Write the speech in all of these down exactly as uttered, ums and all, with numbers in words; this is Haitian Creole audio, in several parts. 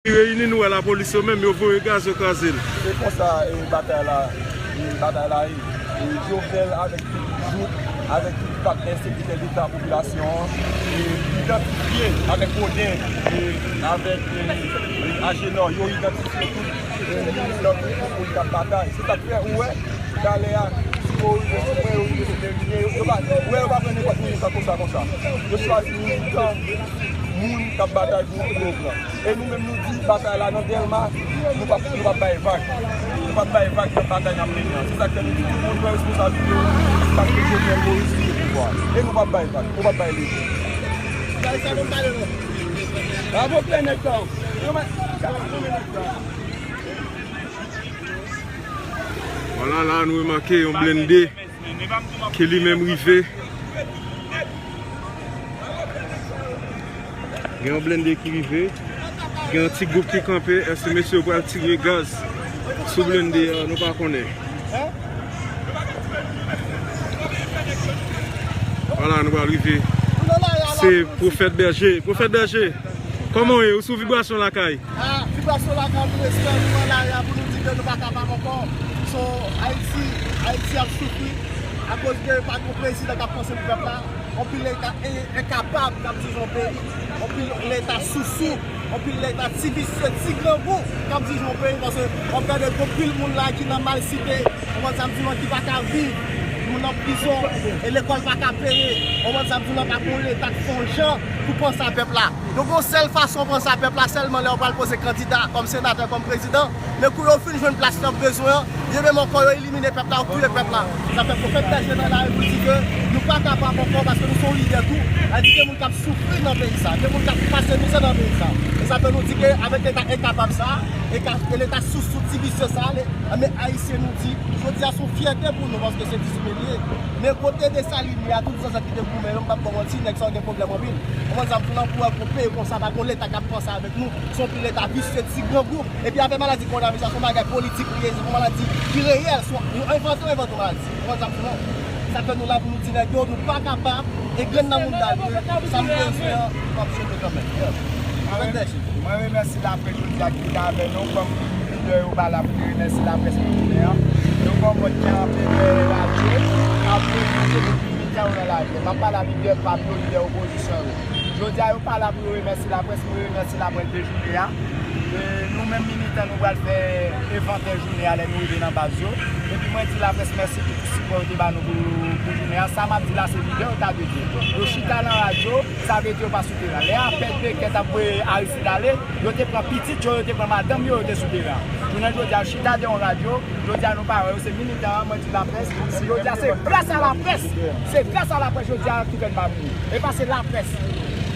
Reyini, nou wè lapolis yo menm, yo voye gaz, yo kraze l. Se konsa, e, batay la, e, batay la ye. E, Jovenel avèk tout jouk, avèk tout patnè sekretè deta popilasyon an, e, idantifye avèk Roden, e, avèk, e, e, Agenor, yo idantifye tout, e, militan tout pou y ap batay. Se sa k fè ou wè, talè a, si yo rive sou mwen, yo rive sou Meriken, yo, yo pa, ou wè, yo pa pran nenpòt moun sa konsa, konsa. Yo chwazi militan, moun k ap batay pou yo pran. E nou menm nou di batay la nan Dèlma, nou p ap, nou p ap bay vag. Nou p ap bay vag nan batay n ap mennen an. Se sa k fè nou di tout moun pran responsablite yo, paske Jovenel Moïse li gen pouvwa. E nou p ap bay vag, nou p ap bay leson. Bravo, plen nèg sa yo. Yo mè, gade konbyen nèg sa. Vwala, la nou remake yon blende ki li menm rive. Gen yon blende ki rive. Gen yon ti gwoup ki kanpe. Èske mesye yo pral tire gaz sou blende a? Nou pa konnen. Vwala, nou pral rive. Se Pwofèt Bèje. Pwofèt Bèje, kòman w ye? Ou sou Vibrasyon Lakay? Ah, Vibrasyon Lakay, nou respè, nou nan lari a pou nou di ke nou pa kapab ankò. So, Ayiti, Ayiti ap soufri akoz ke pa gen yon prezidan k ap panse pou pèp la. Anpil leta en-, enkapab k ap dirije yon peyi. Anpil leta sousou, anpil leta ti visye, ti grangou k ap dirije yon peyi. Paske w ap gade gen anpil moun la ki nan malsite. Ou konprann sa m di w lan, ki pa ka viv, moun nan prizon, e lekòl pa ka peye. Ou konprann sa m di w lan, pa gen yon leta k fè yon jan pou panse a pèp la. Donk, yon sèl fason panse a pèp la, sèlman lè yo pral poze kandida kòm senatè, kòm prezidan. Men kou yo fin jwenn plas y ap bezwen an, yo menm ankò yo elimine pèp la, yo touye pèp la. Sa fè Pwofèt Bèje nan lari pou l di ke nou pa kapab ankò paske nou se yon lidè tou. Sa di ke moun k ap soufri nan peyi sa, gen moun k ap pase mizè nan peyi sa. E sa fè nou di ke avèk leta enkapab sa, e ka, e leta sousou ti visye sa, le, men Ayisyen nou di, jodi a se yon fyète pou nou paske se dizuit me l ye. Men kote Desalin ye a, tout zanzèt ki te goumen yo, m p ap ba w manti, nèg sa yo gen pwoblèm anpil. Ou konprann sa m di w lan, pou wè pou yon peyi konsa, pa gen yon leta k ap panse avèk nou, se yon leta visye, ti grangou. Epi afè maladi kowonaviri sa, se yon bagay politik li ye, se yon maladi ki reyèl, se yon, yo envante, yo envante yon maladi. Ou konprann sa m di w lan? Sa fè nou la pou nou di nèg yo, nou pa kapab, e grenn nan mounda l ye, sa nou bezwen an, nou ap jete kanmenm. Mwen remèsye laprès jodi a ki la avè nou, kòm lidè yo pa la pou te remèsye laprès pou jounen an. Yo gon mòd ki anpe fè radyo, ap repoze depi militan yo nan lari a. M ap pale a lidè pa m yo, lidè opozisyon yo. Jodi a yo pa la pou yo remèsye laprès, pou yo remèsye laprès de jounen an. E nou menm militan, nou pral fè envantè jounen an lè nou rive nan baz yo. Epi mwen di laprès mèsi pou tout sipò yo te ba nou pou, pou jounen an. Sa m ap di la, se lidè yo ta dwe di. Yo chita nan radyo, sa vle di yo pa sou teren an. Lè Apèd Bekè t ap voye Aristid ale, yo te pran pitit yo, yo te pran madanm yo, yo te sou teren an. Jounen jodi a, yo chita dèyè yon radyo, jodi a nou pa wè yo, se militan an, mwen di laprès, jodi a se gras a laprès, se gras a laprès jodi a ki fè n pa mouri. E pa se laprès.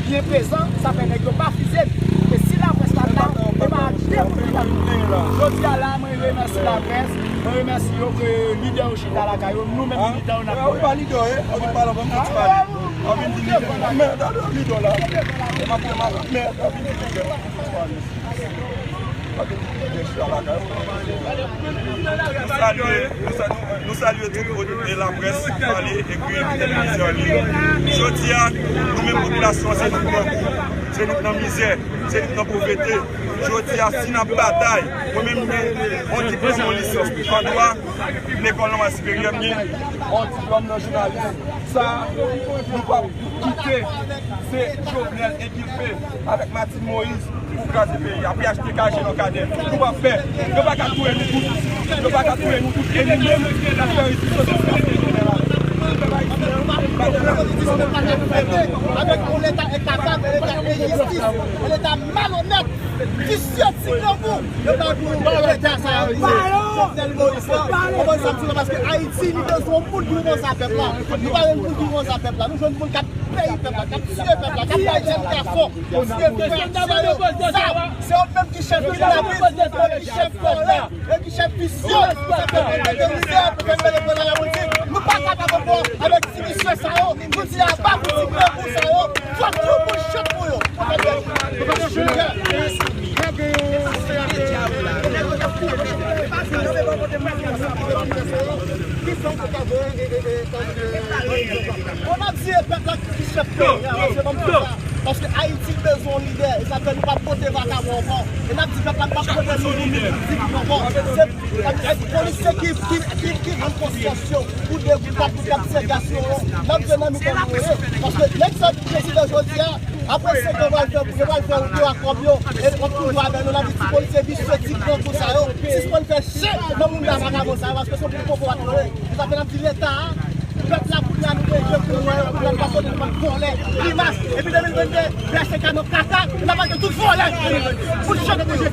Byen prezan, sa fè nèg yo pa fize n. E si laprès pa t la, e pa de moun ki t ap mouri. Jodi a la, mwen remèsye laprès, mwen remèsye yo ke lidè yo chita lakay yo, nou menm militan yo n ap pale. Mèd, ap vin di lidè. Mèd, ap vin di lidè. Nou salye, nou sa-, nou salye tout laprès ki pale, ekri, ki te minisyon li. Jodi a, nou menm popilasyon, se nou k nan kou, se nou k nan mizè, se nou k nan povrete. Jodi a, si n ap batay, mwen menm, m gen yon diplòm, yon lisans an dwa, lekòl nòmal siperyè, m gen yon diplòm nan jounalis. Sa, nou p ap kite, se Jovenel enkilpe avèk Martine Moïse pou kraze peyi a, P H T K, Jean Cadet. Nou p ap fè. Yo pa ka touye nou tout. Yo pa ka touye nou tout. E nou menm, n ap fè rezistans jiskaske jounen la. Avèk yon leta enkapab, yon leta enjistis, yon leta malonèt, visye, ti grangou. Yo pa pou leta sa yo ye. Jovenel Moïse la. Konprann sa m di la, paske Ayiti, li bezwen yon moun ki panse a pèp la. Nou pa jwenn moun ki panse a pèp la. Nou jwenn moun k ap peyi pèp la, k ap tiye pèp la, k ap bay jèn gason, tiye frè, sè yo, zam. Se yo menm ki chèf kidnapin, se yo menm ki chèf vòlè, e ki chèf visye. Sa fè nou mete lidè pou fè mete pwojè nan politik. Nou pa kapab ankò avèk ti visye sa yo. Nou di aba pou ti grangou sa yo. Fòk yo pou chèf pou yo. Bon, n ap di e pèp la ki chèf peyi a, se bon pou sa. Paske Ayiti bezwen yon lidè, e sa fè nou p ap vote vakabon ankò. E n ap di pèp la, nou p ap vote moun pou medyokriti ankò. Se, se polisye ki, ki, ki, ki vann konsyans yo pou de, pou k ap, pou k ap sèvi asyon yo. N ap jwenn nan mitan nou yo ye. Paske nèg sa prezidan jodi a, apre senk an, yo pral fè, yo pral fè yo a kòb yo, e w ap toujou avè nou, n ap di ti polisye visye, ti gran kou sa yo, sispann fè chen nan moun nan vakabon sa yo, paske se yon pil koko w ap manje. E sa fè n ap di Leta a, pèp la kounye a nou bezwen pou nou wè yo, pou nou pa kote nou pa vòlè, grimas. Epi de mil venn de, B H T K nan kaka, e n ap pase tout vòlè. Pou chak kote.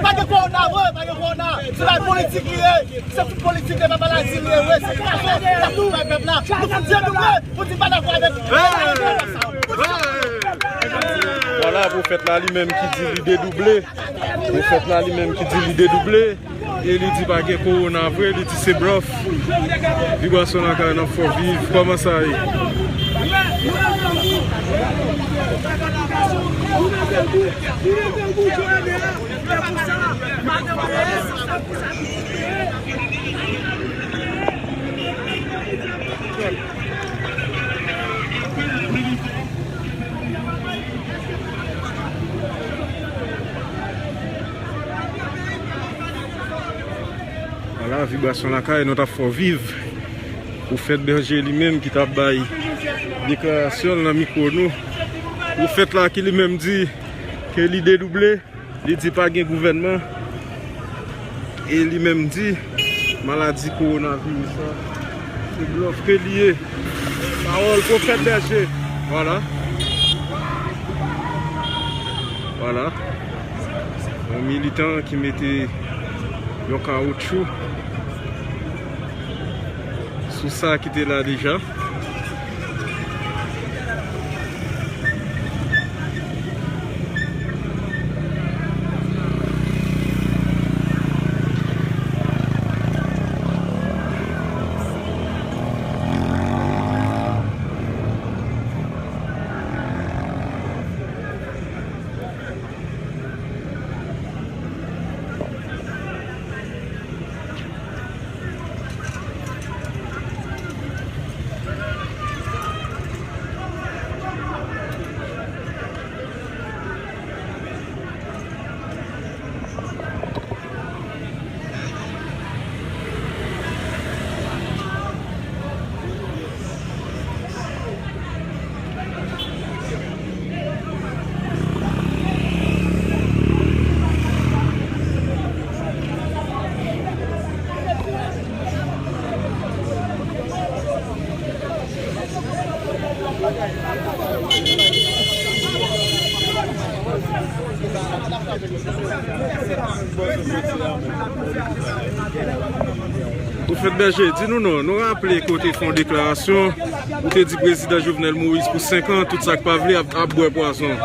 Pa gen kowona vre, pa gen kowona. Se bay politik li ye. Se tout politik de papa la di li ye, wi, se kraze, n ap tou bay pèp la. Nou fout di nou vre, pou di pa dakò avèk. Vwala, pwofèt la li menm ki di li dedouble. Pwofèt la li menm ki di li dedouble. E li di pa gen kowona vre, li di se blòf. Vibrasyon lakay n ap fè w viv. Kòman sa ye? Vwala, vibrasyon lakay, nou t ap fè w viv. Pwofèt Bèje li menm ki t ap bay deklarasyon l nan mikwo nou. Pwofèt la ki li menm di ke li dedouble. Li di pa gen gouvènman. E li menm di maladi kowonaviris la, se blòf ke li ye. Pawòl pwofèt Bèje. Vwala. Vwala. Yon militan ki mete yon kawoutchou sou sa ki te la deja. Pwofèt Bèje, di nou non, nou raple ke w te fè yon deklarasyon, ou te di prezidan Jovenel Moïse pou senk an, tout sa k pa vle ap, ap bwè pwazon.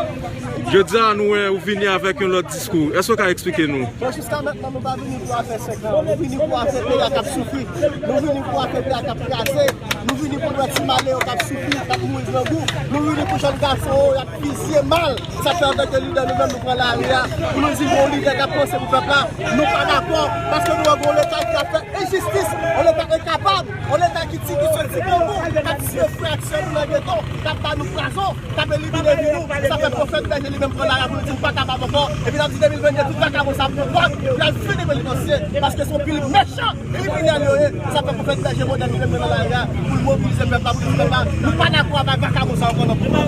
Jodi a, nou wè ou vini avèk yon lòt diskou. Èske w ka eksplike nou? Bon, jiska mentnan, nou pa vini pou afè senk an. Nou vini pou afè peyi a k ap soufri. Nou vini pou afè peyi a k ap kraze. Nou vini pou nou wè ti malere k ap soufri, k ap mouri grangou. Nou vini pou jèn gason yo, y ap fizye mal. Sa fè antanke lidè, nou menm, nou pran lari a pou nou di gon lidè k ap panse pou pèp la. Nou pa dakò, paske nou wè gon Leta ki ap fè enjistis, yon Leta enkapab, yon Leta ki ti, ki soti grangou, k ap tiye frè ak sè nou nan geto, k ap ba nou pwazon, k ap elimine vi nou. Sa fè pwofèt Bèje li menm pran lari a pou l di nou pa kapab ankò. Epi n ap di de mil venn de, tout vakabon sa ap pran bak, y al fini penitansye, paske se yon pil mechan. Kriminèl yo ye, sa fè pwofèt Bèje Modèn li menm nan lari a, pou l mobilize pèp la, pou l di pèp la, nou pa dakò avèk vakabon sa ankò nan pouvwa.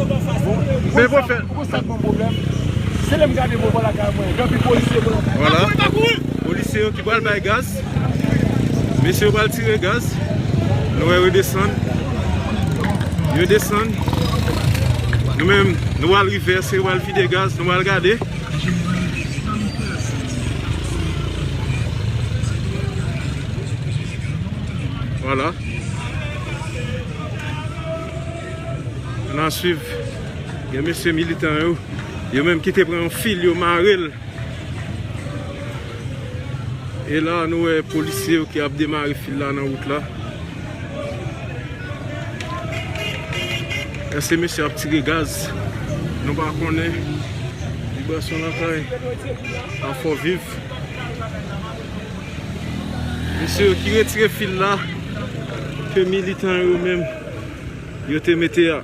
Men pwofèt. Pou sa k ban pwoblèm, se lè m gade bò lakay mwen, gen anpil polisye bò lakay. Vwala. Pa kouri, pa kouri! Polisye yo ki pral bay gaz. Mesye yo pral tire gaz. Nou wè yo desann. Yo desann. Nou menm, nou pral rivèse, yo pral vide gaz, nou pral gade. Vwala. Ann a swiv. Gen mesye militan yo. Yo menm ki te pran yon fil, yo mare l. E la, nou wè polisye yo ki ap demare fil la nan wout la. Èske mesye ap tire gaz? Nou pa konnen. Vibrasyon lakay. Afò viv. Mesye yo ki retire fil la ke militan yo menm yo te mete a.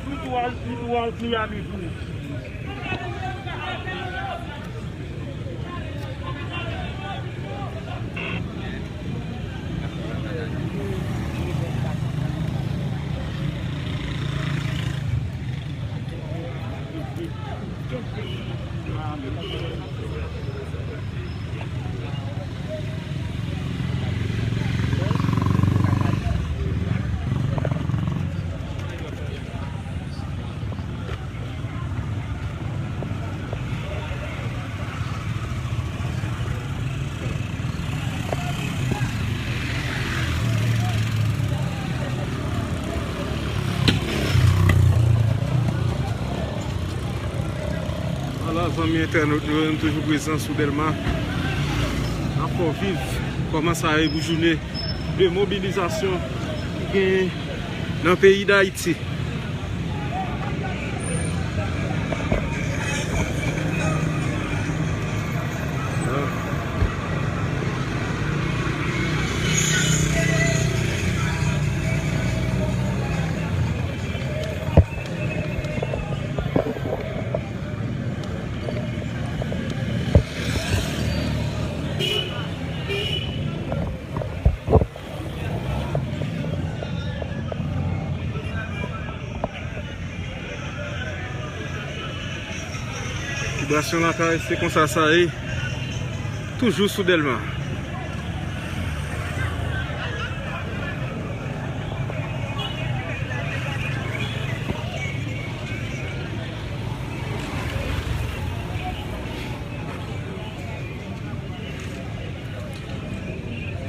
Li tou al, li tou al Miami pou nou. Vwala, zanmi entènot nou yo, nou toujou prezan sou Dèlma. N ap fè w viv kòman sa ye pou jounen de mobilizasyon ki genyen nan peyi Dayiti. Vibrasyon lakay, se konsa sa ye. Toujou sou Dèlma.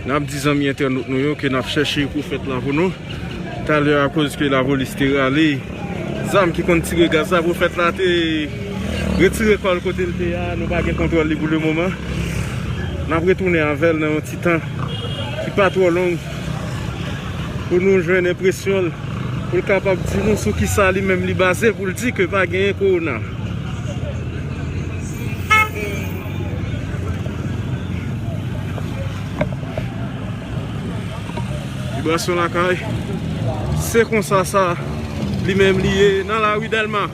N ap di zanmi entènot nou yo ke n ap chèche pwofèt la pou nou. Talè, akoz ke lapolis te rale zam ki konn tire gaz la, pwofèt la te retire kò l kote l te a. Nou pa gen kontwòl li pou lemoman. N ap retounen avè l nan yon ti tan ki pa twò long pou nou jwenn enpresyon l, pou l kapab di nou sou kisa li menm li baze pou l di ke pa genyen kowona. Vibrasyon lakay, se konsa sa li menm li ye nan lari Dèlma.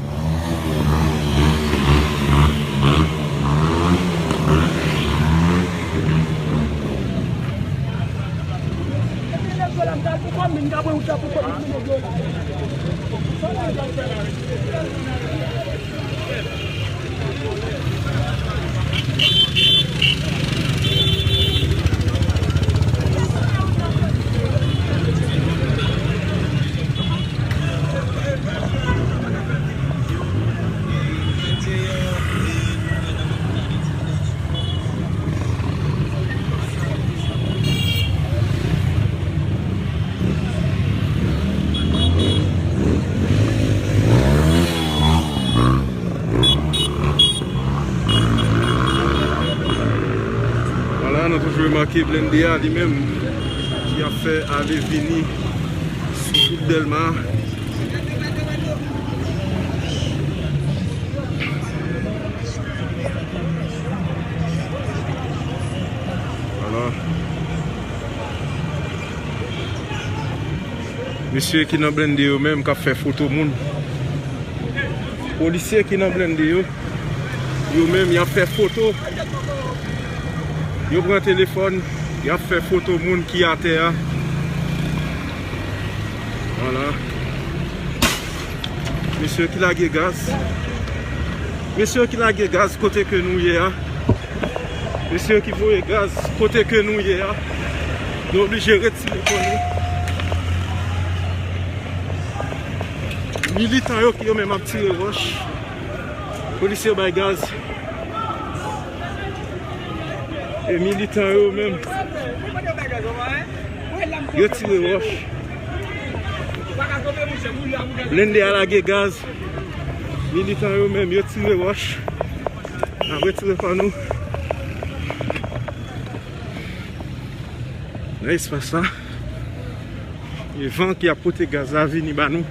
Vwala, nou toujou remake blende a li menm ki ap fè ale vini sou wout Dèlma. Vwala. Mesye ki nan blende yo menm k ap fè foto moun. Polisye ki nan blende yo, yo menm y ap fè foto. Yo pran telefòn, y ap fè foto moun ki atè a. Vwala. Mesye ki lage gaz. Mesye ki lage gaz kote ke nou ye a. Mesye ki voye gaz kote ke nou ye a. Nou oblije retire kò nou. Militan yo ki yo menm ap tire wòch. Polisye yo bay gaz. E militan yo menm. Yo tire wòch. Blende a lage gaz. Militan yo menm, yo tire wòch. N ap retire pa nou nan espas la. E van ki ap pote gaz la vini ba nou.